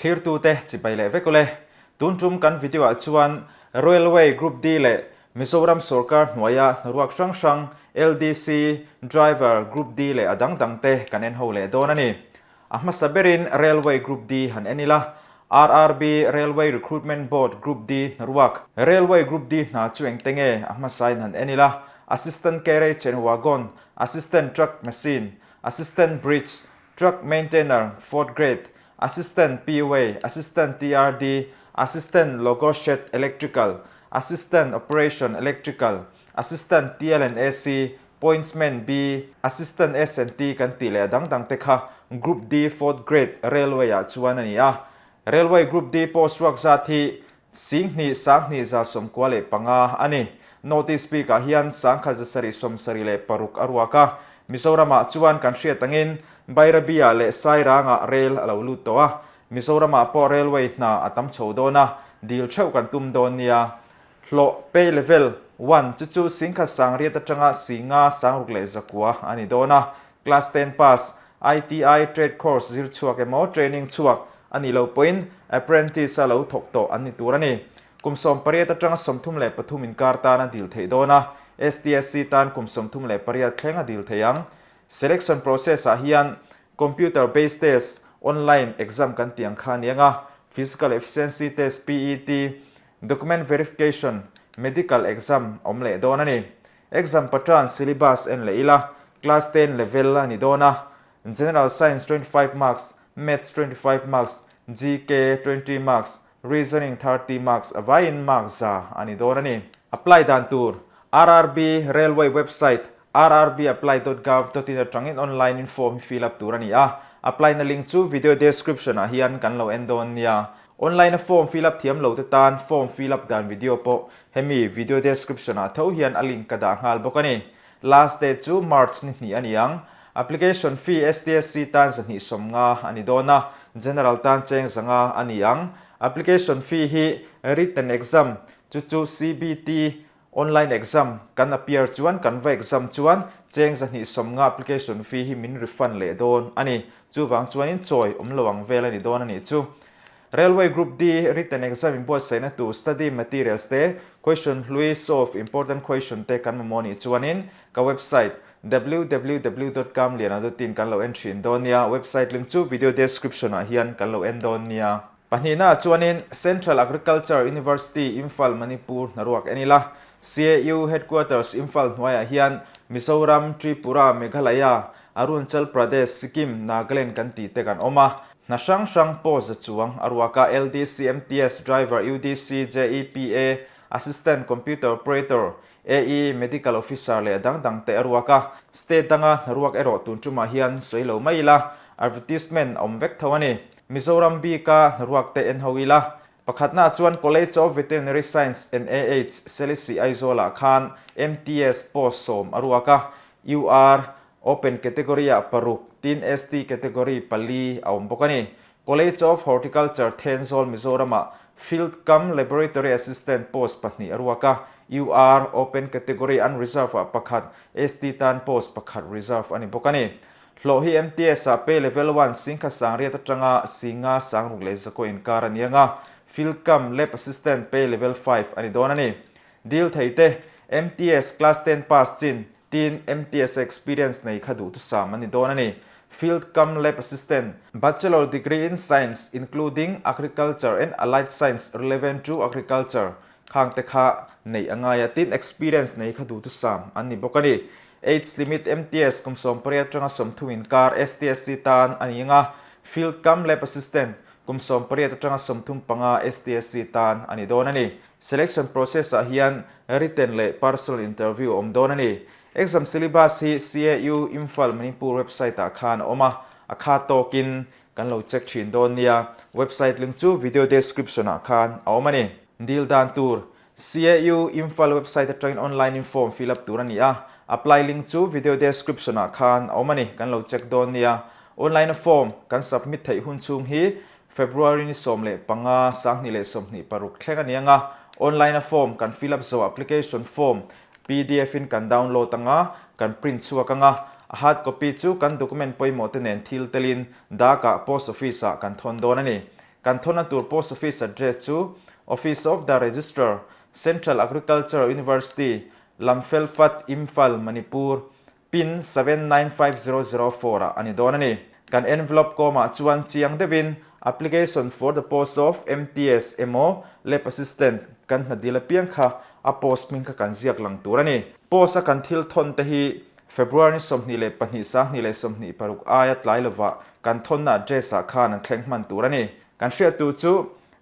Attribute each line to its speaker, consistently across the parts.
Speaker 1: Thlirtute chibai leh vek ule. Tun tum kan video ah chuan Railway Group D leh Mizoram sawrkar hnuaia hnaruak hrang hrang LDC, Driver, Group D leh a dang dang te kan en ho leh dawn a ni. A hmasa berin Railway Group D han en ila, RRB, Railway Recruitment Board, Group D hnaruak. Railway Group D hna chu engte nge a hmasain han en ila, Assistant Carriage and Wagon, Assistant Truck Machine, Assistant Bridge, Truck Maintainer, Fourth Grade, Assistant PWay, Assistant TRD, Assistant Logo Shed Electrical, Assistant Operation Electrical, Assistant TL and AC, Pointsman B, Assistant S and T kan tih leh a dang dang te kha Group D Fourth Grade Railway ah chuan a ni a. Railway Group D post ruak zat hi 20 2095 a ni. Notice bikah hian 1776 a ruak a. Mizoramah chuan kan hriat angin Bairabi-ah leh Sairangah rail a lo lut tawh a. Mizoramah pawh railway hna a tam chho dawn a, dil theuh kan tum dawn nia. Hlawh, pay level, one chu chu 10,000 atanga 56,900 a ni dawn a. Class ten pass, ITI trade course zir chhuak emaw training chhuak a nih loh pawhin apprentice a lo thawk tawh an ni tur a ni. Kum 18 atanga 33 inkar tan a dil theih dawn a, STSC tan kum 38 thleng a dil thei ang. Selection process ah hian Computer based test, online exam kan tih ang kha a ni ang a, Physical Efficiency Test, PET, Document verification, medical exam awm leh dawn a ni. Exam pattern syllabus en leh ila, class ten level a ni dawn a, General Science 25 marks, Maths 25 marks, GK 20 marks, Reasoning 30 marks a vaiin mark za a ni dawn a ni. Apply dan tur, RRB Railway website rrbapply.gov.in atangin online in form hi fill up tur a ni a, apply na link chu video description ah hian kan lo en dawn nia. Online a form fill up thiam lo te tan form fill up dan video pawh hemi video description ah tho hian a link ka dah nghal bawk a ni. Last date chu March ni hnih a ni ang. Application fee STSC tan 250 a ni dawn a, General tan cheng 500 a ni ang. Application fee hi written exam chu chu CBT Online exam kan appear chuan kan va exam chuan cheng 250 application fee hi min refund leh dawn a ni. Chuvang chuanin chawi awm lo ang vel a ni dawn a nih chu. Railway Group D written exam inbuatsaihna tur study materials te, question hlui solve important question te kan mamawh nih chuanin ka website www.kamliana.in kan lo en thin dawn nia. Website link chu video description ah hian kan lo en dawn nia. Pahnihnaah chuanin Central Agriculture University, Imphal, Manipur hnaruak en ila. CAU Headquarters Imphal hnuaiah hian Mizoram, Tripura, Meghalaya, Arunchal Pradesh, Sikkim, Nagaland kan tih te kan awm a. Hna hrang hrang post za chuang a ruak a, LDC, MTS, Driver, UDC, JEPA, Assistant Computer Operator, AE, Medical Officer leh a dang dang te a ruak a. State danga hnaruak erawh tun tumah hian sawi lo mai ila, advertisement a awm vek tho a ni. Mizoram bika hnaruak te en ho ila, pakhatna chuan College of Veterinary Science and AH, Selesih Aizawl-ah khan MTS post 10 a ruak a, UR, Open category-ah paruk, tin ST category pali a awm bawk a ni. College of Horticulture Thenzawl Mizoram-ah Field cum Laboratory Assistant post pahnih a ruak a, UR, Open category unreserved-ah pakhat, ST tan post pakhat reserve a ni bawk a ni. Hlawh hi MTS ah pay level one 10,800 atanga 56,900 inkar a ni ang a, Field cum Lab Assistant pay level five a ni dawn a ni. Dil thei te, MTS class ten pass chin, tin MTS experience nei kha duhthusam a ni dawn a ni. Field cum Lab Assistant, Bachelor degree in Science including Agriculture and Allied Science relevant to Agriculture khang te kha neih a ngai a, tin experience nei kha duhthusam an ni bawk a ni. Age limit MTS kum 18 atanga 30 inkar STSC tan a ni anga, Field cum Lab Assistant kum 18 atanga 35 STSC tan a ni dawn a ni. Selection process ah hian written leh personal interview a awm dawn a ni. Exam syllabus hi CAU Imphal Manipur website ah khan a awm a, a kha tawkin kan lo check thin dawn nia. Website link chu video description ah khan a awm a ni. Dil dan tur CAU Imphal website atangin online in form fill up tur a ni a, apply link chu video description ah khan a awm a ni, kan lo check dawn nia. Online a form kan submit theih hun chhung hi February ni 15, 2026 thleng a ni ang a, online a form kan fill up zo application form pdf in kan download ang a, kan print chhuak ang a, a hard copy chu kan document pawimawh te nen thil telin dak ah post office ah kan thawn dawn a ni. Kan thawnna tur Post Office address chu Office of the Registrar, Central Agricultural University, Lamfelfat, Imphal, Manipur, Pin 795004 ah a ni dawn a ni. Kan envelope kawmah chuan chiang deuhin Application for the post of MTS emaw Lab Assistant kan hna dil apiang kha a post hming kha kan ziak lang tur a ni. Post a kan thil thawn te hi February ni 22 2026 aia tlai lovah kan thawnna address ah khan an thleng hman tur a ni. Kan hriattu chu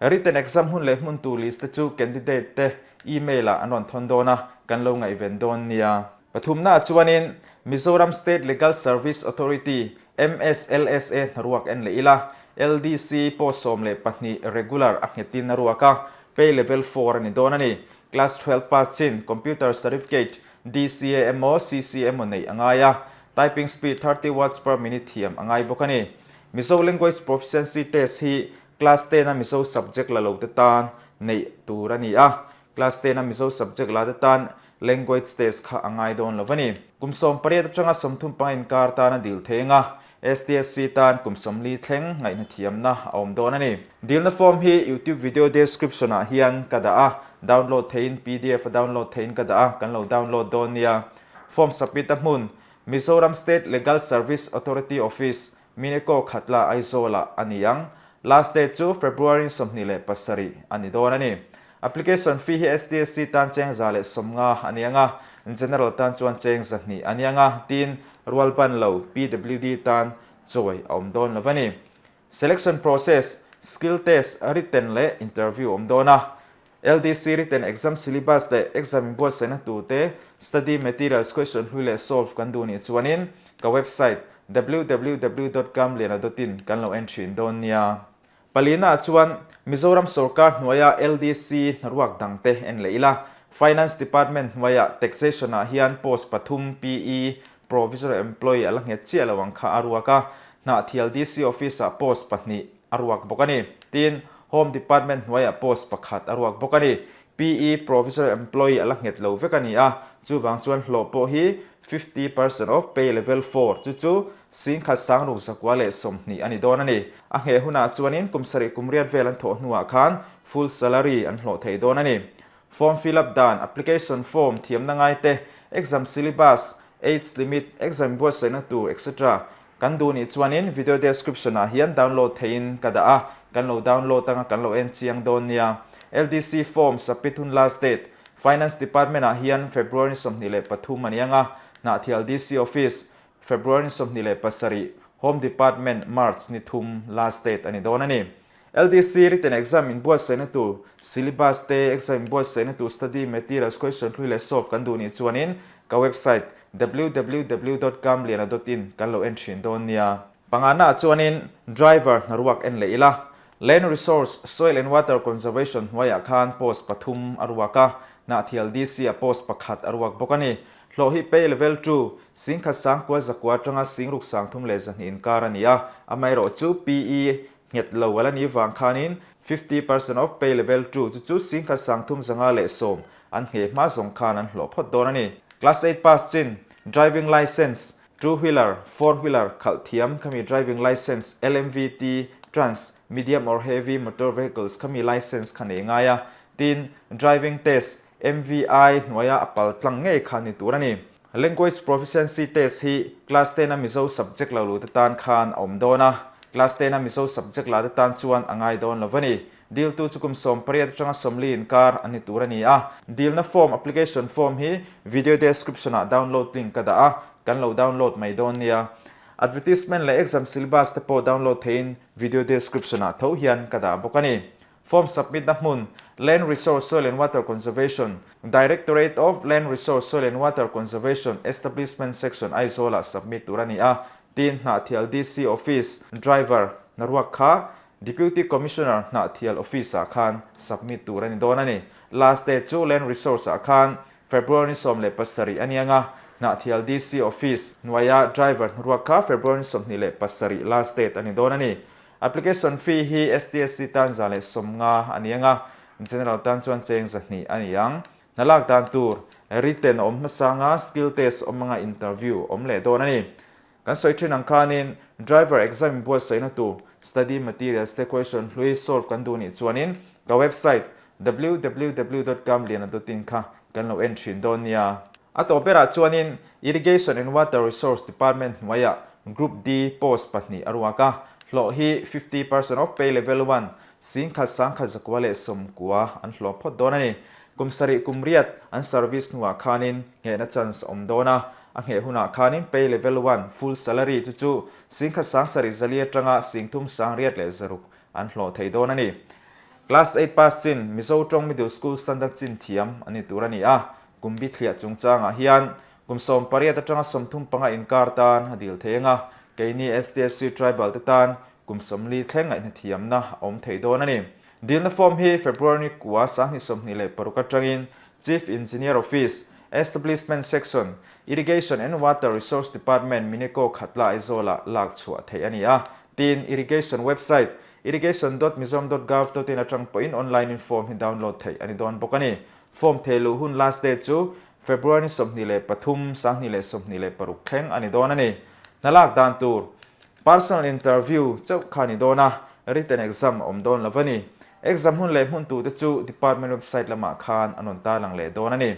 Speaker 1: Written exam hun leh hmun tur list te chu candidate te email ah an rawn thawn dawn a, kan lo ngaihven dawn nia. Pathumnaah chuanin Mizoram State Legal Service Authority, MSLSA, hnaruak en leh ila, LDC post 12 regular a nghetin a ruak a, pay level 4 a ni dawn a ni. Class 12 pass chin Computer Certificate, DCA emaw CC emaw neih a ngai a, typing speed 30 words per minute thiam a ngai bawk a ni. Mizo Language Proficiency Test hi Class 10 a Mizo subject la lo te tan neih tur a ni a, Class 10 a Mizo subject la te tan Language test kha a ngai dawn lo a ni. Kum 18 atanga 35 inkar tan a dil thei anga, STSC tan kum 40 thleng ngaihna thiamna a awm dawn a ni. Dilna form hi YouTube video description ah hian ka dah a, download theihin pdf a download theihin ka dah a, kan lo download dawn nia. Form submit a hmun, Mizoram State Legal Service Authority Office, Mineko Khatla Aizawl ah a ni ang. Last date chu February 27 a ni dawn a ni. Application fee hi STSC tan cheng 150 a ni ang a, General tan chuan cheng 200 a ni ang a, tiin rualban lo PWD tan chawi a awm dawn lo a ni. Selection process, skill test, written leh interview awm dawn a. LDC written exam syllabus leh exam inbuatsaihna turte, study materials question hlui leh solve kan duh nih chuanin ka website www dot kamliana dot in kan lo en thin dawn nia. Palina chuan Mizoram sorkar hnuaia LDC hnaruak dangte en leh ila. Finance Department hnuaia Taxation ah hian post pathum PE, Provisional Employee, a la nghet chiah lo ang kha a ruak a, Hnahthial DC Office ah post pahnih a ruak bawk a ni. Tin, Home Department hnuaiah post pakhat a ruak bawk a ni. PE, Provisional Employee, a la nghet lo vek a ni a, chuvang chuan hlawh pawh hi 50% of pay level 4, chu chu 16,620 a ni dawn a ni. A ngheh hunah chuanin kum sarih kum riat vel an thawh hnuah khan full salary an hlawh thei dawn a ni. Form fill up dan, application form, thiamna ngaite, exam syllabus, age limit, exam buatsaihna tur etc. Kan duh nih chuanin video description ah hian download theihin ka dah a, kan lo download anga kan lo en chiang dawn nia. LDC form submit hun last date, Finance Department ah hian February 23 a ni anga, Hnahthial DC Office, February 27, Home Department March ni thum last date a ni dawn a ni. LDC written exam inbuatsaihna tur syllabus te, exam inbuatsaihna tur study materials question hlui leh solve kan duh nih chuanin ka website www dot kamliana dot in kan lo en thin dawn nia. Pangana ah chuanin driver hnaruak en leh ila. Land Resource, Soil and Water Conservation hnuaiah khan post pathum a ruak a, Hnahthial DC ah post pakhat a ruak bawk a ni. Hlawh hi pay level 2, 10,900 zakua atanga 6,302 inkar a ni a, amaherawhchu PE Nghet lo a la ni vang khanin 50% of pay level 2 chu chu 13,510 an ngheh hma zawng khan an hlawh phawt dawn a ni. Class 8 pass chin, driving licence, two wheeler, four wheeler khalh thiam khami driving licence, LMVT, trans, medium or heavy motor vehicles khami licence kha nei ngai a, tin, driving test, MVI hnuaia a pal tlang ngei kha ni tur a ni. Language Proficiency Test hi Class 10 a Mizo subject lo lute tan khan a awm dawn a, Class 10 a Mizo subject la te tan chuan a ngai dawn lo a ni. Diltu chu kum 18 atanga 40 inkar an ni tur a ni a. Dilna form, application form, hi video description ah download link ka dah a, kan lo download mai dawn nia. Advertisement leh exam syllabus te pawh download theihin video description ah tho hian ka dah bawk a ni. Form submit na hmun, Land Resource Soil and Water Conservation, Directorate of Land Resource Soil and Water Conservation Establishment Section Aizawl ah submit tur a ni a, tin Hnahthial DC Office Driver hnaruak kha Deputy Commissioner Hnahthial Office ah khan submit tur a ni dawn a ni. Last date chu Land Resource ah khan February 17 a ni anga, Hnahthial DC Office hnuaia Driver hnaruak kha February 27 last date a ni dawn a ni. Application fee hi STSC tan 150 a ni ang a, General tan chuan cheng 200 a ni ang. Hna lak dan tur, written a awm hmasa anga, skill test awm anga interview awm leh dawn a ni. Kan sawi thin ang khanin driver exam inbuatsaihna tur Study materials te question hlui solve kan duh nih chuanin ka website www.kamliana.in kha kan lo en thin dawn nia. A tawp berah chuanin Irrigation and Water Resource Department hnuaiah Group D post pahnih a ruak a, hlawh hi 50 percent of pay level one, 10,000 119 an hlawh phawt dawn a ni. Kum sarih kum riat an service hnuah khanin nghehna chance a awm dawn a, a ngheh hunah khanin pay level one full salary chu chu 17,700 atanga 3600 an hlawh thei dawn a ni. Class eight pass chin Mizo tawng Middle School Standard chin thiam a ni tur a ni a, kum bithliah chungchangah hian kum 18 atanga 35 inkar tan a dil thei ang a, keini STSC Tribal te tan kum 40 thleng ngaihna thiamna a awm thei dawn a ni. Dilna form hi February ni kua 2026 atangin Chief Engineer Office, Establishment Section, Irrigation and Water Resource Department Minico Khatla Aizawlah lak chhuah theih a ni a. Tin, Irrigation website, irrigation dot mizoram dot gov dot in atang pawhin online in form hi download theih a ni dawn bawk a ni. Form thei luh hun last date chu February ni 23, 2026 thleng a ni dawn a ni. Hna lak dan tur, Personal interview chauh kha a ni dawn a, written exam a awm dawn lo a ni. Exam hun leh hmun tute chu department website lamah khan an rawn tarlang leh dawn a ni.